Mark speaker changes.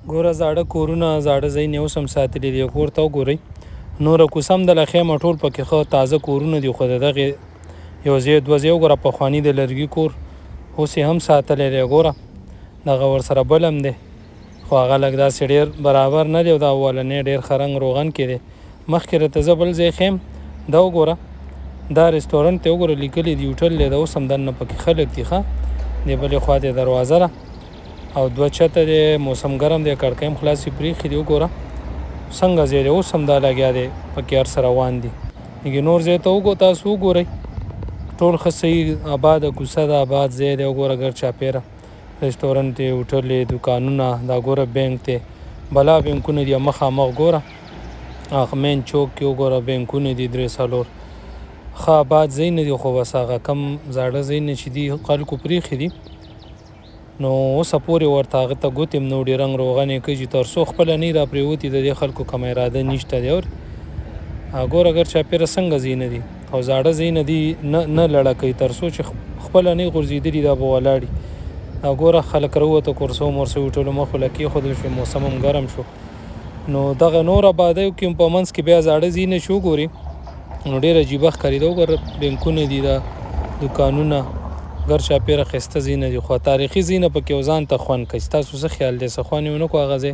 Speaker 1: ګوره زاړه کورونه، زاړه ځایونه یې اوس هم ساتلي دي. کور ته وګورئ، نوره کوڅه هم د خیمه ټول پکې ښه تازه کورونه دي، خو د دغې یو ځای دوه ځای وګوره، پخواني د لرګي کور اوس یې هم ساتلی دی. ګوره دغه ورسره بل هم دی، خو هغه لږ داسې ډېر برابر نه دی، او دا اولنی ډېر ښه رنګ روغن کې دی. مخکې درته زه بل ځای ښیم، دا وګوره، دا رستورانت دی، وګوره لیکلی دی هوټل دی، دا اوس هم دننه پکې خلک دي. ښه دې بلې خوا ته دروازه ده او دوه چته دی، موسم ګرم دی، کړکۍ هم خلاصې پرېښې دي. وګوره څنګه ځای دی، اوس هم دا لګیا دی پکې هر څه روان دي. لږ نور ځای ته وګو تاسو وګورئ، ټول ښه صحیح آباده کوڅه ده، آباد ځای دی. وګوره ګر چاپېره رستورانت دی، هوټل دی، دوکانونه، دا ګوره بانک دی، بلا بانکونه دي. مخامخ ګوره هغه مین چوک کې وګوره بانکونه دي، درې څلور ښه آباد ځایونه دي. خو بس هغه کم زاړه ځایونه چې دي خلکو پرېښي دي، نو اوسه پورې ورته هغه ته ګوتې هم نه وړي، رنګ روغن یې کوي چې تر څو خپله نه وي راپرېوتي، د دې خلکو کومه اراده نشته دی. اورې ګوره ګر چاپېره څنګه ځایونه دي، او زاړه ځایونه دي نه نه لړه کوي تر څو چې خپله نه وي غورځېدلي، دا به ولاړ وي. ګوره خلک راووته، کورسو مورسو هوټلو مخ له کېښودل شو، موسم هم ګرم شو. نو دغه نور آبادیو کې هم په منځ کې بیا زاړه ځایونه چې وګوري نو ډېر عجیبه ښکاري. دا وګوره بانکونه دي، دا دوکانونه، ګر چاپېره ښایسته ځایونه دي، خو تاریخي ځایونه پکې یو ځان ته خوند کوي. ستاسو څه خیال دی؟ څه خوند یې ونه کړو هغه ځای؟